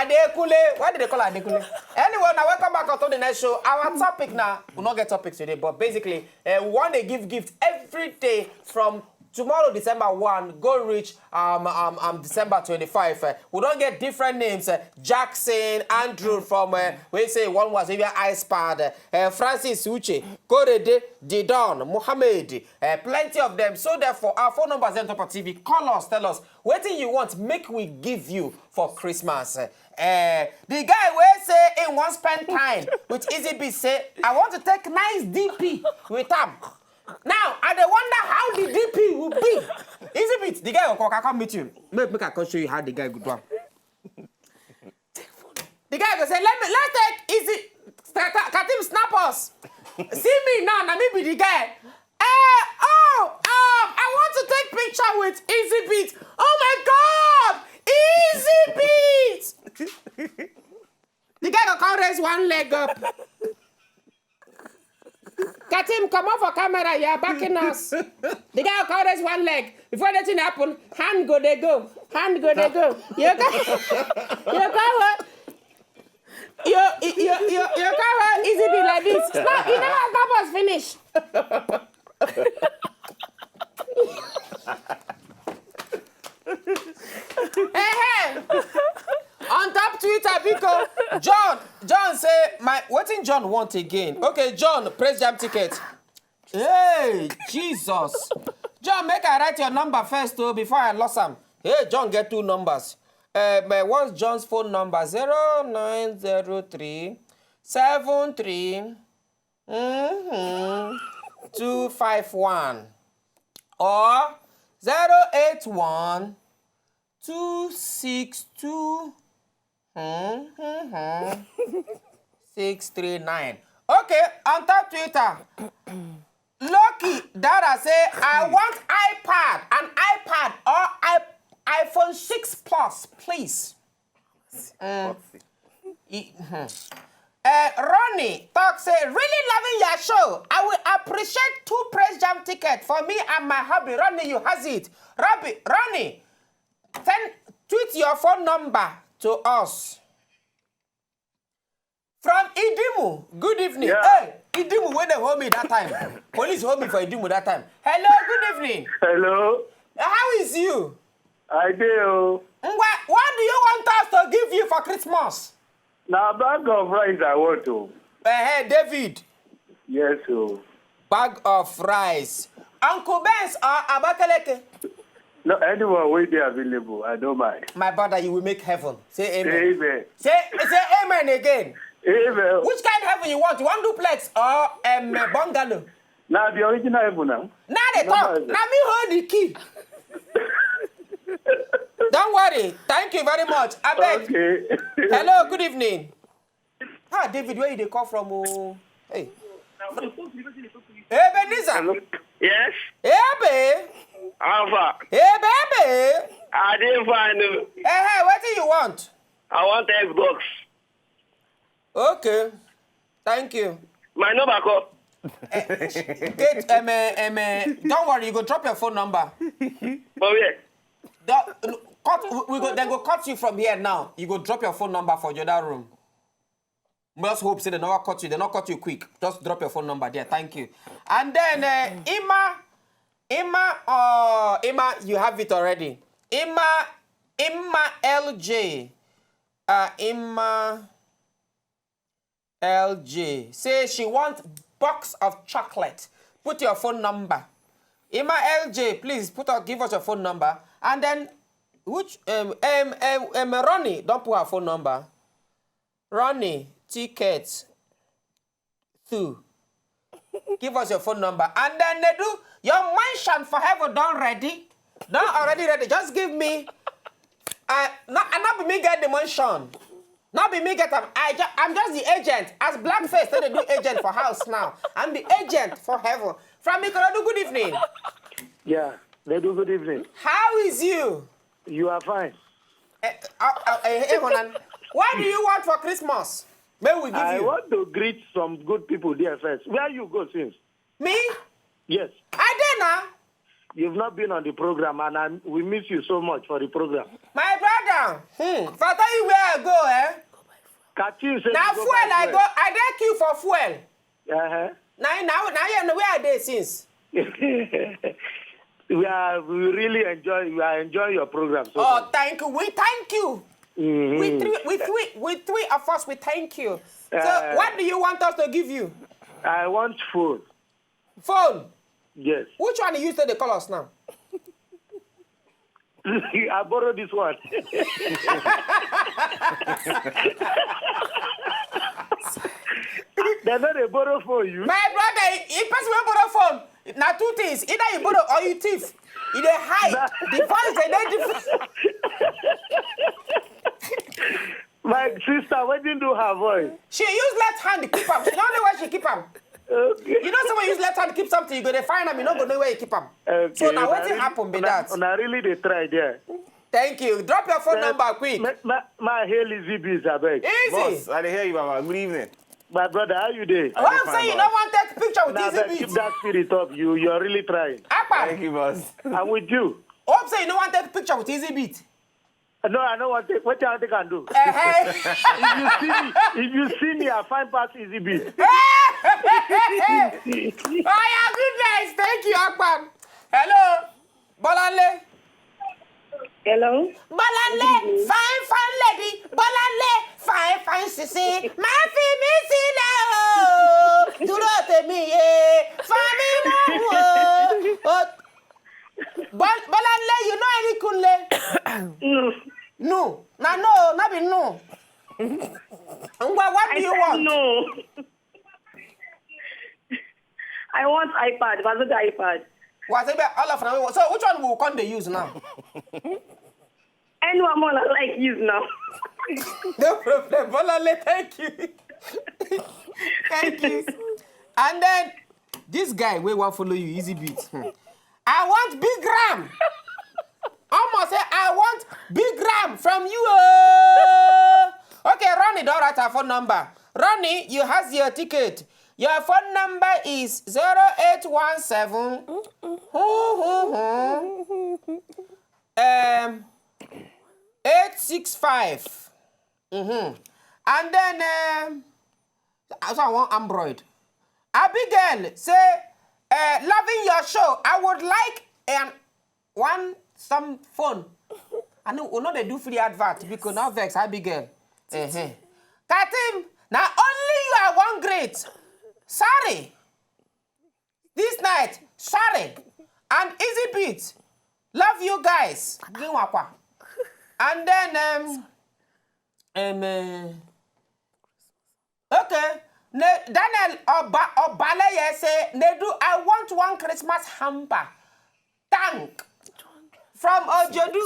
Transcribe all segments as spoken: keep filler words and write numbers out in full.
Adekunle. Why did they call Adekunle? Anyway, now welcome back to the next show. Our topic now, we not get topics today, but basically, uh, we want to give gift every day from tomorrow, December one, go reach um, um, um, December twenty-five. Uh, we don't get different names. Uh, Jackson, Andrew from, uh, we say one was maybe ice pad. Uh, Francis Uche, Korede, Didon, Mohammed, uh, plenty of them. So therefore, our phone numbers on top of T V. Call us, tell us what thing you want, make we give you for Christmas. Uh, uh, the guy where say he wants spend time with Easy B say, I want to take nice D P with him. Now, I dey wonder how the D P will be. Easy bit, the guy will come, come meet you. Make, make I come show you how the guy go do am. The guy go say, let me, let's take Easy. Katim, snap us. See me now, na me be the guy. Uh, oh, um, I want to take picture with Easy Beat. Oh my God, Easy Beat. The guy go come raise one leg up. Katim, come off for camera, you are backing us. The guy go come raise one leg. Before anything happen, hand go they go. Hand go they go. You go, you go what? You, you, you, you, you can't hold Easy Beat like this. Stop, you never stop us finish. Hey, hey. On top Twitter, because John, John say, my, what in John want again? Okay, John, press jam ticket. Hey, Jesus. John, make I write your number first, though, before I lost him. Hey, John get two numbers. Uh, my one's John's phone number, zero nine zero three seven three mm-hmm, two five one or zero eight one two six two mm-hmm, six three nine. Okay, on top Twitter, Lucky Dara say, I want iPad, an iPad or I, iPhone six Plus, please. Mm. He, hmm. Uh, Ronnie talk say, really loving your show. I will appreciate two Praise Jam tickets for me and my hubby. Ronnie, you has it. Robbie, Ronnie, send, tweet your phone number to us. From Idimu, good evening. Yeah. Hey, Idimu, when they hold me that time. Police hold me for Idimu that time. Hello, good evening. Hello. How is you? I do. Ngwa, what do you want us to give you for Christmas? Now, bag of rice I want to. Uh, hey, David. Yes, sir. Bag of rice. Uncle Benz or Abakaleke? No, anyone will be available. I don't mind. My brother, you will make heaven. Say amen. Amen. Say, say amen again. Amen. Which kind of heaven you want? You want duplex or um, bungalow? Now the original heaven now. Now they talk. Now me hold the key. Don't worry. Thank you very much. I beg. Okay. Hello, good evening. Ah, David, where you dey call from? Oh? Hey. Ebenezer. Hello? Yes? Ebe. Alpha. Ebe, ebe. I dey fine. Oh. Eh, hey, what do you want? I want Xbox. Okay. Thank you. My number call. Eh, Kate, um, uh, um, uh, don't worry, you go drop your phone number. But where? Don't, cut, we go, then go cut you from here now. You go drop your phone number for the other room. We just hope say they never cut you. They not cut you quick. Just drop your phone number there. Thank you. And then uh, Emma, Emma, uh, Emma, you have it already. Emma, Emma L J, uh, Emma L J say she wants box of chocolate. Put your phone number. Emma L J, please put out, give us your phone number. And then which um um um, um Ronnie, don't put her phone number. Ronnie, ticket two. Give us your phone number. And then they do your mansion for heaven don't ready. Not already ready. Just give me. Uh, not, and not be me get the mansion. Not be me get them. I ju- I'm just the agent. As blackface, they do agent for house now. I'm the agent for heaven. From Ikorodu, good evening. Yeah, they do good evening. How is you? You are fine. Eh, uh, uh, eh, eh, Honan, what do you want for Christmas? May we give I you. Want to greet some good people there first. Where you go since? Me? Yes. I did now. You've not been on the program, and I, we miss you so much for the program. My brother, Ah, hmm. If I tell you where I go, eh? Katim say na you go fuel buy I fuel. Go. I dey queue for fuel. Uh-huh. Now, now, now, yeah, where I dey since? We are we really enjoy we are enjoying your program so Oh, much. Thank you. We thank you. Mm-hmm. We three, we three, we three of us. We thank you. So, uh, what do you want us to give you? I want phone. Phone. Yes. Which one you use to dey call us now? I borrow this one. They no dey borrow phone, you. My brother, if person wey borrow phone, na two things. Either you borrow or you thief. You dey hide. Na- The voice dey dey different. My sister, wetin do her voice? She use left hand keep am. She no know where she keep am. Okay. You know, someone use left hand keep something, you go dey find am, you no go know where you keep am. Okay, so now una wetin really, happen be una, that? Una really dey try there. Thank you. Drop your phone number quick. Ma, ma, ma hail Easy Beats, abeg. Easy. Boss, I dey hear you, Baba. Good evening. My brother, how you dey? I hope say you no wan take picture with Easy Beats. Keep that spirit up. You, you are really trying. Akpan. Thank you, boss. I'm with you. Hope say you no wan take picture with Easy Beats. No, I no wan take. Wetin I take am do? Uh-huh. If you see me, if you see me, I find pass Easy Beats. Oh, yeah, good night. Thank you, Akpan. Hello, Bolanle. Hello. Bolanle, fine, fine lady. Bolanle, fine, fine sisi. Má fi mí sílẹ̀ o. Dúró tèmi ye. Fami mọ́ o. O. Bol-, Bolanle, you know any Kunle? No. No. Na no, no be no. Ngwa, what do I you said want? No. I want iPad. If I get iPad. Well, I say, all of them. So which one we come dey use now? Anyone more like use now. No problem. Bolanle, thank you. Thank you. And then this guy wey wan follow you, Easy Beat. Hmm. I want big ram. Omo say, I want big ram from you. Oh. Okay, Ronnie don write her phone number. Ronnie, you has your ticket. Your phone number is zero eight one seven. Um, eight six five. Mm-hmm. And then, um, so I want Android. Abigail say, uh, loving your show. I would like an one some phone. I know we no dey do free advert because no vex, Abigail. Uh-huh. Katim, na only you I wan greet. Sorry. This night, sorry. And Easy Beat. Love you guys. Ginwakwa. And then, um, um, uh, okay. Ne, Daniel Oba, Obaleye say, Nedu, I want one Christmas hamper. Tank. From Ojodu.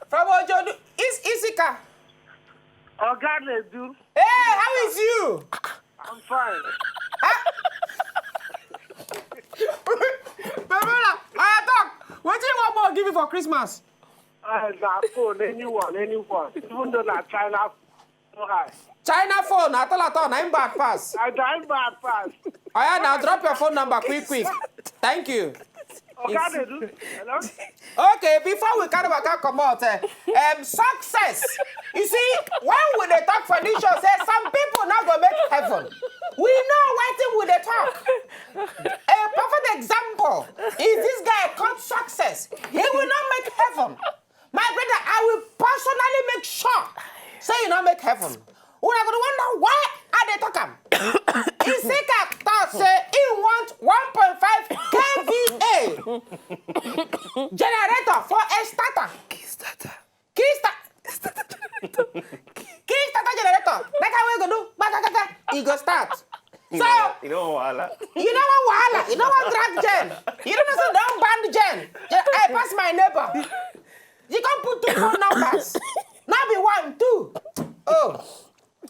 From Ojodu. Is Isika. Oga Nedu. Hey, how is you? I'm fine. Ah. My brother, I talk. Wetin you want more give you for Christmas? Uh, na phone, anyone, anyone. Even though na China phone, no high. China phone, at all, at all, na him bad pass. I na him bad pass. Oya, now drop your phone number quick, quick. Thank you. Oga Nedu. Hello? Okay, before we carry waka comot, eh, um, success. You see, when we dey talk for this show, say some people no go make heaven. We know wetin we dey talk. A perfect example is this guy called Success. He will not make heaven. My brother, I will personally make sure say you no make heaven. Una go dey wonder why I dey talk am. Isika talk say he want one point five K V A generator for a starter. Kickstarter. Kickstarter. Kickstarter generator. That kind wey go do bakakaka, e go start. So you know wahala. You know one wahala. You know one drag gen. You don't know say don ban gen. Gen, I pass my neighbor. You can put two phone numbers. Not be one, two. Oh.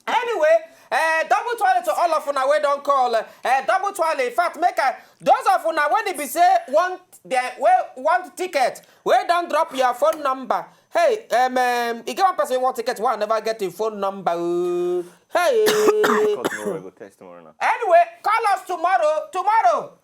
Anyway, uh, double twale to all of una wey don call. Uh, double twale. In fact, make I, those of una wey be say want the wey want ticket, wey don drop your phone number. Hey, um, um, you get one person wey want ticket, one never get your phone number. Oh. Hey. Call tomorrow, I go text tomorrow now. Anyway, call us tomorrow. Tomorrow.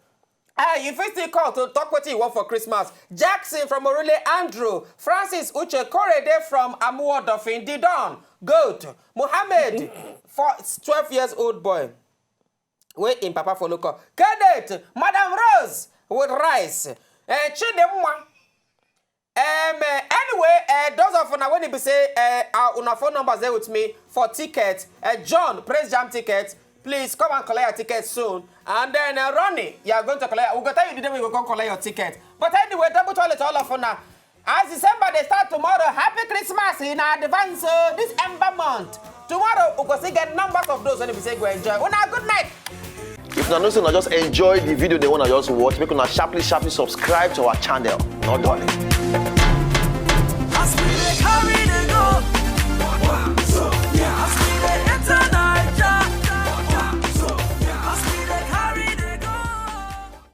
Eh, you fit still call to talk wetin you want for Christmas. Jackson from Orile, Andrew, Francis Uche Korede from Amuodofin, Didon, Goat, Mohammed, for twelve years old boy. Wey im papa follow call. Kenneth, Madam Rose with rice. Eh, Chidimma. Um, uh, anyway, uh, those of una when be say uh, uh, una phone numbers there with me for ticket. Uh, John, Praise Jam ticket. Please come and collect your ticket soon. And then uh, Ronnie, you are going to collect. We go tell you the day we go come collect your ticket. But anyway, double toilet all of una. As December they start tomorrow, happy Christmas in advance. Uh, this Ember month. Tomorrow we go still get numbers of those when we say go enjoy. Una good night. If una know say una just enjoy the video they wanna just watch, make una sharply sharply subscribe to our channel. Not done.